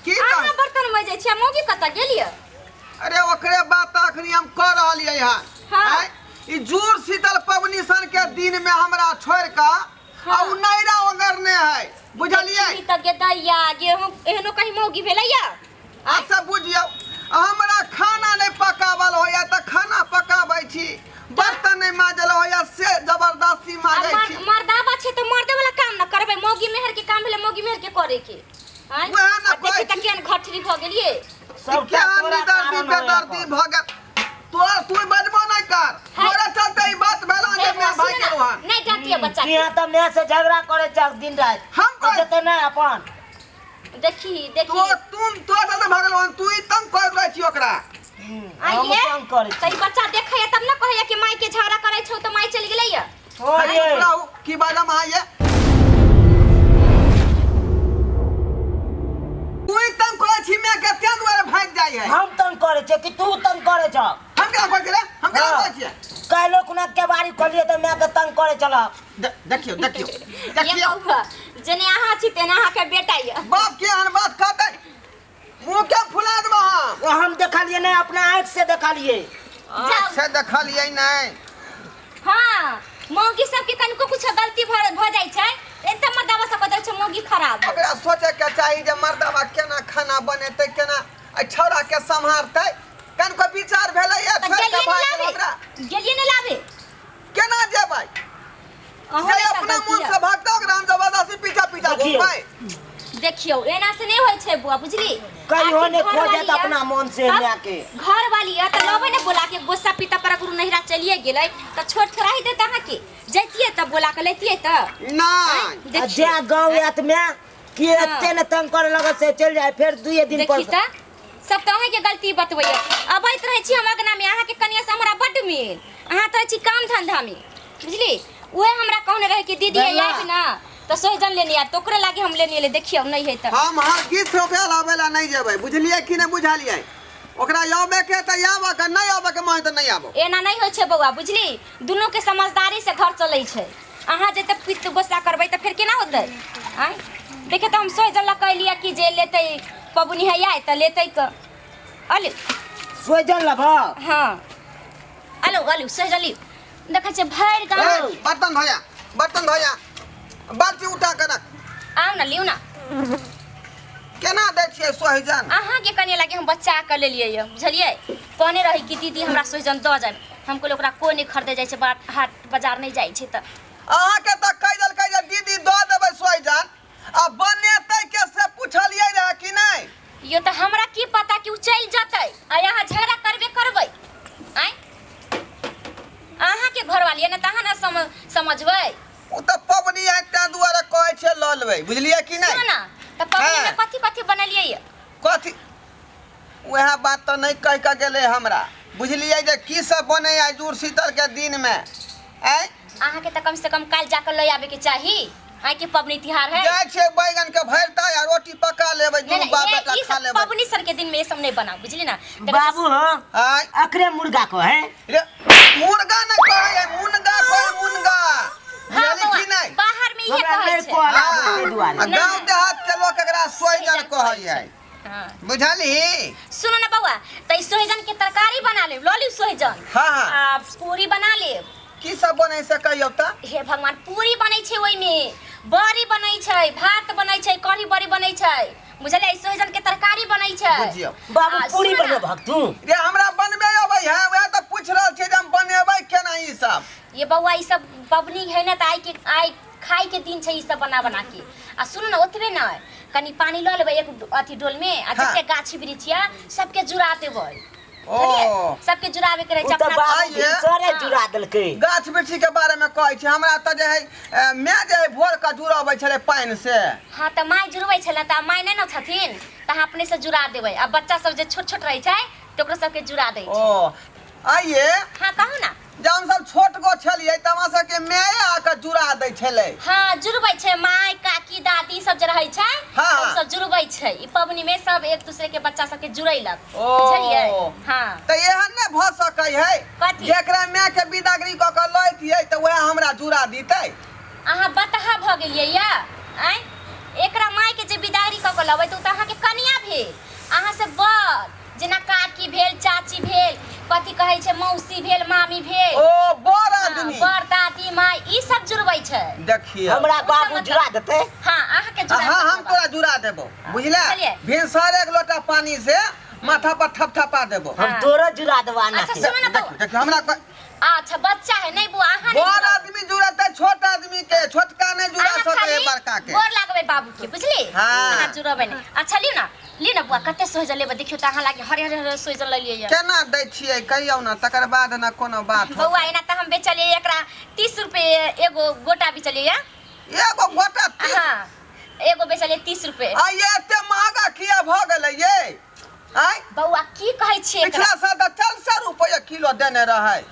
की अहाँ कह बर्तन मजै छी आ मौगी कतऽ गेलियै अरे ओकरे बात तऽ अखनी हम कऽ रहलियै हन हाँ। आँय? ई जूड़ शीतल पबनी सन के दिन में हमरा छोड़ कऽ आ उ नैरा ओगरने है बुझलियै देखी तऽ गेदैया गेहूँ एहनो कहीं मौगी भेलैया अच्छा बुझियौ हमरा खाना नहि पकावल होइया तऽ खाना पकाबै छी बर्तन नहि माजल होइया से जबरदस्ती आ माजै छी मर्दाबा छै तऽ मर्दे वाला काम न करबै मौगी मेहर के काम भेलै मौगी मेहर के करे के आँय? वएह न आ देखी कहै तऽ केहन घठरी भऽ गेलियै सबटा केहन तोरा निदर्दी कारण होइया बेदर्दी अपन। भऽ गेल तोरा तू बजबो नहि कर है। तोरा चलते ई बात भेल हन जे हे मैं बौआ, भागि सुनू गेलहुँ ने, हन नहि डांटिए बच्चा के यहाँ तऽ माय से झगड़ा करे छ दिन राति हम तऽ जेतै नहि अपन देखी देखी तो तुम तोरा चलते भागल हन तू ई तंग कर रहल छी ओकरा हम आइए तंग करै तऽ छी ई बच्चा देखैया तब ने कहैया कि माय के झगड़ा करै छौ तऽ माय चलि गेलैया ओ अरे ये चुप रहू की बाजम अहाँ ये तू ई तंग करै छी मैं के तें दुआरे भागि जाइ है हम तंग करे छे कि तू तंग करे छ हम केना कहै छियै रे हम केना कहै छियै काल्हि खुना केबाड़ी खोलिए तऽ माय के तंग करे छल देखियौ देखियौ ये देखियौ बौआ जेने अहाँ छी तेने अहाँके बेटा यऽ बाप के एहन बात कहतै मुँह के फुला देबो हम ओ हम देखलिए नहीं अपना आँख से देखलिए आँख से देखलियै नहि हाँ मौगी सबके कनिको कुछ गलती भऽ भऽ जाइ छै एते मर्दाबा सब कहै छै मौगी खराब है। ओकरा सोचे के चाही जे मर्दाबा केना खाना बनेतै केना एहि छौड़ा के सम्हारतै कनिको विचार भेलै तऽ छोड़ि गेलियै के ने भागि गेल लाबे हमरा गेलियै ने लाबे केना जेबै अहूँ से ने तऽ अपना गलती मन यऽ। से भागतै ओकरा हम जबरदस्ती पीछा पीछा देखियौ। घुमबै देखियौ एना से नहि होइ छै बुआ बुझली कहियो आखिर ने घरवाली खोजत यऽ, अपना मन से तब माय के। घरवाली यऽ तऽ लबै ने बोला के गुस्सा पीता पर गुरु नहिरा चलिए गेलै तऽ छोट थोड़ा ही देत अहाँके जैतियै तऽ बोला के लैतियै तऽ नहि आ देखियौ जे गाँव आयत माय कि एते ने तंग करे लगत से चलि जाय फेर दुए दिन पर देखी तऽ सब तऽ अहाँके गलती बतबैया अबैत रहै छी हम अगनामे अहाँके कनिया से हमरा बड्ड मेल अहाँ तऽ रहै छी काम धंधामे बुझली उहे हमरा कहने रहे कि दीदी बेला। आबि ना तऽ सोहिजन लेने आयब तऽ ओकरे लागे हम लेने एलियै देखियौ नहि है तऽ हम हरगिज ओकरा लाबै लए नहि जेबै बुझलियै कि नहि बुझलियै ओकरा आबे के तऽ आबऽ के नहि आबऽ के मन तऽ नहि आबो एना नहि होइ छै बौआ बुझली दुनूके समझदारी से घर चलै छै अहाँ जे तऽ पित्त गुस्सा करबै तऽ फेर केना होतै आँय देखियौ तऽ हम सोहिजन लऽ कहलियै कि जे लेतै पबनी है आय तऽ लेतै क अले सोजन लेबह हाँ आलू आलू सोहिजन लियौ देखै छियै भरि गाँव ए, बर्तन धोया बर्तन धोया बाल्टी उठा के रख आउ ने लियौ ने केना दै छियै सोहिजन अहाँके कनिया लागे हम बच्चा के लेलियै यऽ बुझलियै कहने रही कि दीदी हमरा सोहिजन दऽ जायब हम कहलियै ओकरा कोइ नहि खरीदे जाइ छै बाट हाट बाजार नहि जाइ छै तऽ अहाँके तऽ कहि देलकै जे दीदी दऽ देबै सोहिजन आ बनेतै के से पुछलियै रहए कि नहि यो तऽ हमरा की पता कि उ चलि जेतै आ यहाँ झगड़ा करबे करबै आँय अहाँके घरवाली ने तऽ अहाँ ने समझबै ओ तऽ पबनी है ताहि दुआरे कहै छै लऽ लेबै बुझलियै कि सुनू नहि ने तऽ पबनी में हाँ। कथी कथी बनेलियै यऽ कथी वएह बात तऽ नहि कहि कऽ गेलै हमरा बुझलियै जे की सब बनै है जुड़ शीतलके दिनमे आँय अहाँके तऽ कम से कम काल्हि जाकऽ लऽ आबैके चाही आइ के पबनी तिहार है जाइ छियै बैगन के भरतै आ रोटी पका लेबै नहीं दुनू नहीं बाप ये बेटा ई खा सब लेबै पबनी सर के दिन में ये सब नहीं बनाओ बुझली ना देखै बाबू हो आँय अकरे मुर्गा को है रे मुर्गा नहि कहै है मुनगा कहै मुनगा हाँ बुझली बौआ, कि नहि बाहर में ये हमरा कहै नहि छै कहल हाँ, आबै ताहि दुआरे आ गाँव देहात के लोक एकरा सोहिजन कहै है हाँ। बुझलही सुनो ना बौआ त ई सोहिजन के तरकारी बना लेब लऽ लिउ सोहिजन हाँ हाँ आ पूरी बना लेब की सब बनै से कहियौ तऽ हे भगवान पूरी बनै छै ओहिमे बड़ी बनै छै भात बनै छै कढ़ी बड़ी बनै छै बुझलियै सोहिजन के तरकारी बनै छै बुझियौ। बाबू आ, पूरी सुनू ना, बनेबहक तू रे हमरा बनबे अबै है वएह तऽ पूछि रहल छियै जे हम बनेबै केना ई सब ये बौआ ई सब पबनी है ने तऽ आइ के आइ खाइ के दिन छै ई सब बना बना के आ सुनू ने ओतबे ने कनि पानी लऽ लेबै एक अथी डोल में आ हाँ। जते गाछी वृक्ष यऽ सबके जुड़ा देबै ओ बुझलियै सबके जुड़ाबे के रहै ओ छै तऽ अपना बाबू आइये। सरे हाँ। जुड़ा देलकै गाछ वृक्ष के बारे में कहै छै हमरा तऽ जे है माय जे है भोर के जुड़बै छलै पानि से हाँ तऽ माय जुड़बै छलै तऽ माय नहि ने छथिन तऽ अहाँ अपने से जुड़ा देबै आ बच्चा सब जे छोट छोट रहै छै तऽ ओकरो सबके जुड़ा दै छै ओ आइये हाँ कहू ना जब हमसब छोट गो छलियै तऽ हमरा सबके माये आके जुड़ा दै छलै हाँ जुड़बै छै माय काकी दादी सब जे रहै छै हाँ। ओ सब जुड़बै छै ई पबनी में सब एक दूसरे के बच्चा सबके जुड़ैलक ओ। बुझलियै हाँ तऽ एहन नहि भऽ सकै है कथी? जेकरा माय के बिदागरी कऽ के लैतियै तऽ वएह हमरा जुड़ा दितै अहाँ बतहा भऽ गेलियै या आँय एकरा माय के जे बिदागरी कऽ के लबै तऽ ओ तऽ अहाँके कनिया भेल कथी कहै छै मौसी भेल मामी भेल। ओ बड़ हाँ, आदमी। बड़ दादी माय ई सब जुड़बै छै। देखिए हमरा बाबू जुड़ा देतै। हाँ अहाँके जुड़ा हाँ हम देबै। तोरा जुड़ा देबो बुझला। बुझलियै? भिनसर एक लोटा पानी से माथा पर थपथपा देबो। हम हाँ। तोरो जुड़ा देबो आना अच्छा, के। सुनू ना देखियो देखियो हमरा अच्छा बच्चा है नहीं बुआ अहाँ नहीं बड़ जुड़ाउ। आदमी जुड़ेतै छोट आदमी के, छोटका नहीं जुड़ा अहाँ सकै है खाली बड़का के। गोर लागबै बाबू के बुझली। हाँ। अहाँ जुड़बै नहीं। अच्छा लियौ ना, लियौ ना बुआ कते सोहिजन लेबै देखियौ तऽ अहाँ लागे हरियर हरियर सोहिजन लऽ लियै। केना दै छियै कहियौ ना तकर बाद ना कोनो बात होत। बौआ एना तऽ हम बेचलियै एकरा 30 रुपए एगो गोटा बेचलियै। एगो गोटा 30? हाँ एगो बेचलियै 30 रुपए। आ ये एते महगा किया भऽ गेलै ये? आँय? बौआ की कहै छियै एकरा? पिछला साल तऽ 400 रुपया किलो देने रहै।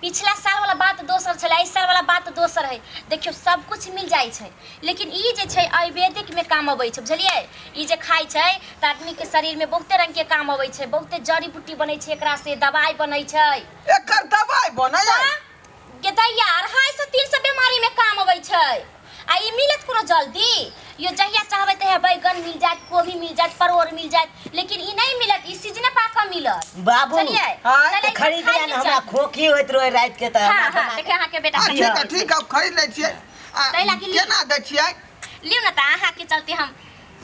पिछला साल वाला बात दोसर छलै, एहि साल वाला बात दोसर है। देखियौ सब कुछ मिल जाइ छै लेकिन ई जे छै आयुर्वेदिक में काम अबै छै बुझलियै। ई जे खाइ छै तऽ आदमी के शरीर में बहुते रंग के काम अबै छै, बहुते जड़ी बूटी बनै छै एकरा से, दवाई बनै छै। एकर दवाई बनै है? गेदैया 250-300 बीमारी में काम अबै छै। आ ई मिलत कोनो जल्दी? यो जहिया चाहबै तहिया बैगन मिल जायत, कोबी मिल जायत, परोड़ मिल जायत, लेकिन ई नहीं मिलत, ई सीजने पा कऽ मिलत। बाबू, बुझलियै? हाँ, तै तऽ लए ई सब खरीद खाइ ले के ने, हमरा चाही। खोखी होइत रहै राति के तऽ हाँ, हमरा हाँ, बना देखियौ अहाँके बेटा हाँ, खरीद ठीक है लै छै। ठीक है, खरीद लै छियै। आ, तै लागी लियौ। केना दै छियै? लियौ ने तऽ अहाँके चलते हम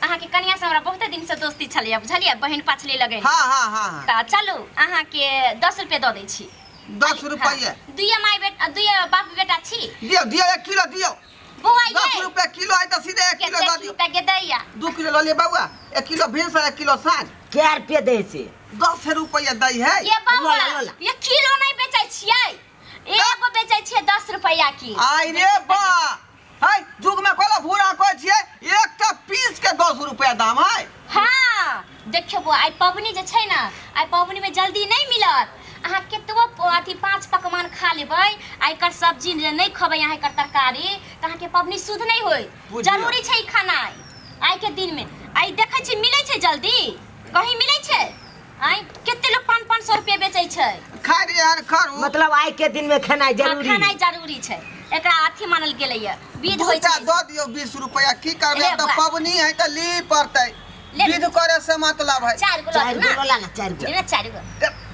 अहाँके कनिया से हमरा बहुते दिन से दोस्ती छलैया बुझलियै, बहिन पाछले लगै। हाँ हाँ हाँ हाँ। तऽ चलू अहाँके 10 रुपए दऽ दै छी। 10 रुपये? दुइये माय बेटा, दुइये बाप बेटा छी। दियौ दियौ 1 किलो दियौ। बौआ 10 ये रुपया किलो है तऽ सीधे 1 किलो दऽ दियौ। के दैया 2 किलो लऽ लिअ बौआ, 1 किलो भिनसर 1 किलो साँझ। कै रुपये दै छै? 10 रुपया दै है। ये बौआ लोला, लोला। ये किलो नहीं बेचै छियै, एगो बेचै छियै 10 रुपया की। आइ रे बा है जुग में कोला भूरा कहै छियै एकटा पीस के 10 रुपया दाम है। हाँ देखियौ बौआ आइ पबनी जे छै ने, आइ पबनी में जल्दी नहीं मिलत। अहाँ केतबो अथी 5 पकवान खा लेबै आ एकर सब्जी जे नहीं खबै अहाँ एकर तरकारी तऽ अहाँके पबनी शुद्ध नहीं होय। बुझियौ। जरूरी छै ई खानाइ आइ के दिन में। आइ देखै छी मिलै छै जल्दी? कहीं मिलै छै? आइ कते लोग 500-500 रुपये बेचै छै। खाइ रहियै हन खरू। मतलब आइ के दिन में खेनाइ हाँ, जरूरी। खेनाइ जरूरी छै, एकरा अथी मानल गेलैया विध होइ दूटा छै। दऽ दियौ 20 रुपया की करबै, हे आब तऽ बौआ। पबनी है तऽ ली पड़तै, ले। विध करे से मतलब है। 4 गो 4 लऽ गो ना। ला ना, 4 गो। ले ना 4 गो।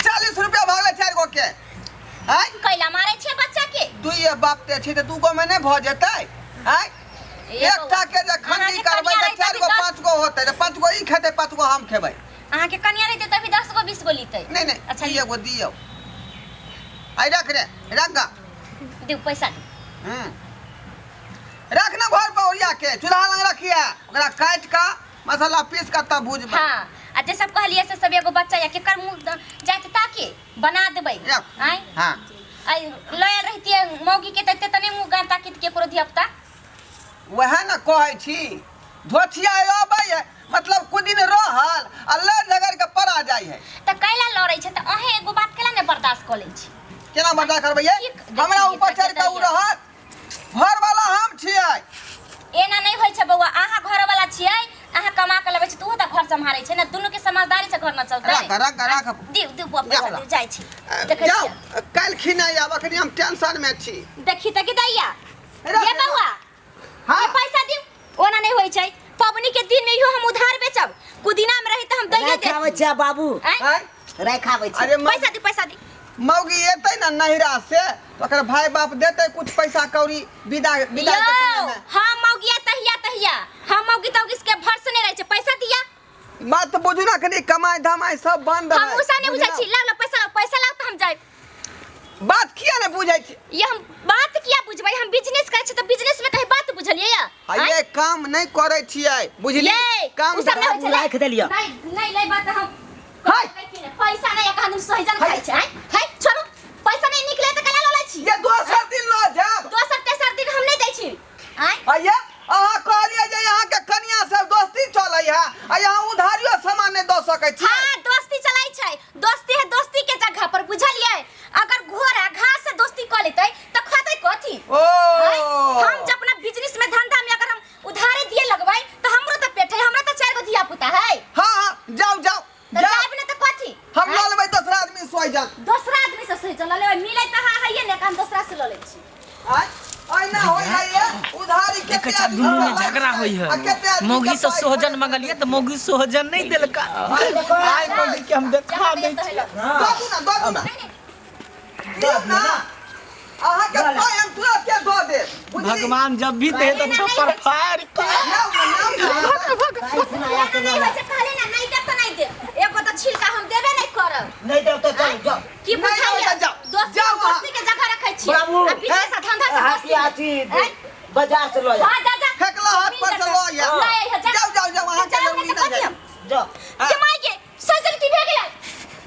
40 रुपया भऽ गेलै 4 गो के। आँय? कैला मारै छै बच्चा के? दुइये बाप ते छै तऽ 2 गो में नहि भऽ जेतै? आँय? एकटा के जे खंडी अहाँके करबै कनिया तऽ 4 रहितै गो दस- 5 गो होतै, तऽ 5 गो ई खेतै 5 गो हम खेबै। अहाँके कनिया रहितै तभी 10 गो 20 गो लीतै। नहीं नहीं अच्छा ई एगो दियौ। आइ रख रे, रख गा। दिउ पैसा। रख ना घर पर ओरिया के, चूल्हा लग रखिए, ओकरा काटि कऽ मसाला पीस कऽ तब भुजबै। हाँ आ जे सब कहलियै से सब एगो बच्चा या केकर मुँह जाइत ताके बना देबै। रख। आँय? हाँ। आइ लयल रहितियै मौगी के तऽ एते तऽ नहि मुँह गाँव ताकित केकरो धियापुता। वएह ने कहै छी, धोथिया अबै है मतलब कुछ दिन रहल आ लड़ झगड़ के पड़ा जाइ है। तऽ कैला लड़ै छै तऽ अहें एगो बात कैला ने बर्दाश्त कऽ लै छी? केना बर्दाश्त करबै ये? की हमरा ऊपर चढ़ि कऽ उ रहत, घरवाला हम छियै। एना नहि होइ छै बौआ, अहाँ घरवाला छियै, अहाँ कमा कऽ लबै छी तऽ ओहो तऽ घर सम्हारै छै ने, दुनू के समझदारी से घर न चलतै। राख, राख, राख। दिउ, दिउ बौआ पैसा जाउ। दिउ, जाइ छी। देखै जाउ, छियै। काल्हि खिना आयब, अखनी हम टेंशन में छी। देखी तऽ की दैया। राख, ये बौआ, हाँ। ये पैसा दिउ, ओना नहि होइ छै। पबनी के दिन में इहो हम उधार बेचब, कुदिना में रही तऽ हम दैये राखि देब। आबै छियै बाबू। आँय? आँय? राखि आबै छियै। अरे पैसा दिउ, पैसा दिउ। मौगी एतै ने नहिरा से तऽ ओकर भाय बाप देतै कुछ पैसा कौड़ी विदा विदा के यौ, समय में। हम मौगिया तहिया तहिया, हम मौगी तौगी के भरसे नहि रहै छै, पैसा दिया। बात बुझू ना, कनी कमाई धमाई सब बंद हम है, उसा नहीं बुझै बुझलहुँ? छी, लाउ, लाउ, पैसा लाउ, पैसा लाउ तऽ हम जायब। बात किया नहीं बुझै छी? ये हम बात किया बुझबै, हम बिजनेस करै छी तऽ बिजनेस में कहीं बात बुझलियै या? आ ये काम नहीं करै छियै, बुझली? ये, काम उ सब नहीं होइ छै, राखि देलियै। नहीं, नहीं, नहीं बात हम हाय। पैसा नहीं एखन हम सहिजन खाइ छै, आँय? हाय, छोड़ू, पैसा नहीं निकले तऽ कैला लऽ लै छी? ये दोसर दिन लऽ जायब। दोसर तेसर दिन हम नहीं दै छी। आँय? आ ये अहाँ कहलियै जे अहाँ के कनिया सब दोस्ती चलै है, आ यहाँ उधारियो सामान नहीं दऽ सकै छी। हाँ, दोस्ती चलै छै, दोस्ती है दोस्ती के जगह पर, बुझलियै? अगर घोड़ा घास से दोस्ती कऽ लेतै तऽ खतै कथी? ओ। आँय? हम जब अपना बिजनेस में धंधा में अगर हम उधारी दिए लगबै तऽ हमरो तऽ पेट है, हमरा तऽ 4 गो धिया पुता है। हाँ, हाँ, जाउ, जाउ, तऽ जाउ। जायब ने तऽ कथी? हम लऽ आँय? लेबै दोसरा आदमी सोहि जान। दोसरा आदमी से सोहि जान लऽ लेबै, मिलै तऽ हाँ हैये ने, हम दोसरा से लऽ लै छी। आँय? एना होइ है ये, उधारी देखै कते छी कते आदमी दुनू में के झगड़ा होई आ है। कते आदमी मौगी के से पाइ सोहजन मंगलिए तऽ मौगी सोहजन नहीं देलका। आइ मौगी के हम देखा दै छी। दऽ दू ना, दऽ दू ना। दियौ ना। अहाँके पाइ हम तुरंत के दऽ देब, बुझली? भगवान जब भी दे तऽ छप्पर फाड़ि कऽ। लाउ ना, लाउ ना। एना नहि होइ छै, कहले ना नहि देब तऽ नहि देब। एगो तऽ छिलका हम देबे नहि करब। नहीं देब तो चल जाओ। की नहि बुझाइए? होता, जाओ। दोस्ती जाओ अहाँ। दोस्ती के जगह रखै छी। बाबू, आ बीच से धंधा से हाथी दोस्ती। हाथी आँय? बाजार से लो जा। हाँ, जा जा। फेकला हाथ पर से लऽ आउ। लऽ अइहे, जा। जाउ, जाउ, जाउ, अहाँके जाउ, जरूरी नहि तऽ नहि कथी हम? जाओ। गे माय गे, सोजन की भे गेलै?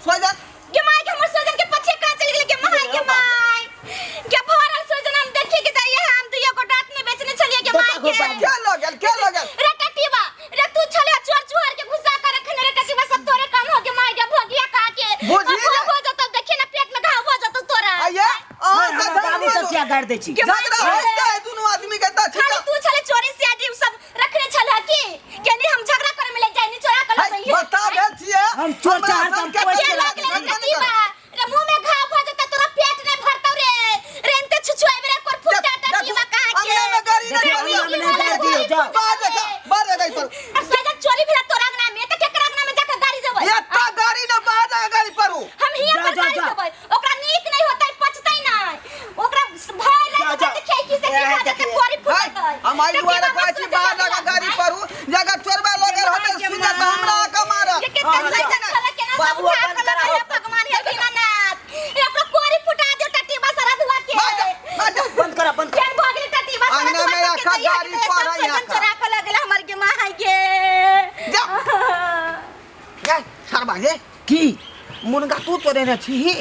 सोजन गे माय गे, हमर सोजन के पछे कहाँ चलि गेलै? गे माय, गे माय। गे भरल सोजन हम देखिए के जाइए, हम दुइयो गोटा रात में बेचने छलियै गे माय गे। के लऽ गेल, के लऽ गेल? रे टटीबा, रे तू छले चोर चुहार के घुसा के रखने रे टटीबा, सब तोरे काम हो गे माय गे, भोगिया का के। बुझी अब ने। हो जतौ, देखिए ना पेट में घाव हो जतौ तोरा। आइये, अहाँ से हमरा बाबू झगड़ा सब किया गाड़ि दै छी? गे माय झगड़ा गे। होइते है दुनू आदमी के तऽ खाली छिका। तू छले चोरी से आदि सब रखने छल की केनी हम झगड़ा करे में ले जाय नी चोरा के ल है, जाइए। बता भेल छियै। हम चोर हमरा चहार संग हम के पोस के के लग झगड़ा ले नहि टटीबा, करब। रे मुंह में घाव भ जतौ तोरा, पेट नहीं भरतौ रे। रे एनते छुछुआबे रे कोर फुटा टटीबा कहाँ के। अंगना में गाड़ी नहि देखियौ, करियौ। अंगना में नहि दियौ, जाउ। बाहर देखा, बाहर देखा ई पर। और सोजन चोरी भेला तोरा अंगना में त केकरा अंगना में जाके गाड़ी देबै? एत्ता गाड़ी ने, बाहर जाके गाड़ी परू। हम हियां जाओ, पर जाओ, गाड़ी जाओ। देबै, ओकरा नीक नहीं होतै, पचतै नहीं, ओकरा भय जाओ, लागि जाओ। जेतै, खिड़की से की ए, भऽ जेतै, देखिए। कोरी है, फुटतै। हम एहि दुआरे कहै छी बाहर जाके गाड़ी परू, जे अगर चोरबा लगल होतै सीधे तऽ हमरा आके मारत। ये केते सजन छलै, केना सब बाबू, उठा अपन के लऽ कराहो। गेलै, भगवान हे दीनानाथ, हे ओकरा कोरी फुटा दियौ टटीबा सारा धुआ के। बाहर जा, बाहर जा। बंद करा, बंद करा। केहन भऽ गेलै टटीबा सारा अंगना धुआ में के रखा दैया गाड़ी के पर सब है सजन यहाँ का। चोरा के लऽ गेलै हमर गे माय गे। जा। ये, सरबा ये, की? मुनगा तू चोरेने छीही?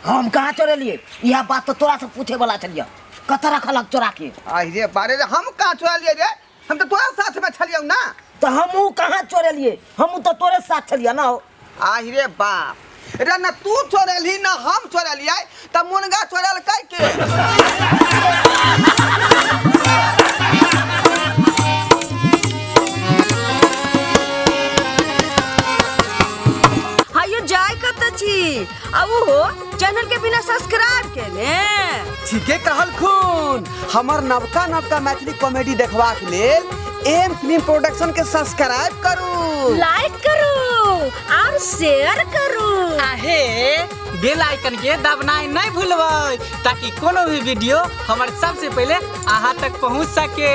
हम कहाँ चोरेलिए? इएह बात तऽ तोरा से पूछे वाला छलियै, कतऽ रखलक चोरा के? आहि रे बारे रे, हम कहाँ चोरलियै रे? हम तऽ तोरा साथ में छलियौ ना। तऽ हमहूँ कहाँ चोरेलिए? हमहूँ तऽ तोरे साथ छलियै ना। आहि रे बाप रे, न तू चोरेलही न हम चोरेलियै, तऽ मुनगा चोरेलकै के? हायो जाय कतऽ छी आ ओहो चैनल के बिना सब्सक्राइब केने? ठीके कहलखुन। हमर नवका नवका मैथिली कॉमेडी देखबाक लेल एम फिल्म प्रोडक्शन के सब्सक्राइब करू, लाइक करू और शेयर करू। आहे बेल आइकन के दबनाइ नहि भूलबै ताकि कोनो भी वीडियो हमर सबसे पहिले अहाँ तक पहुँच सके।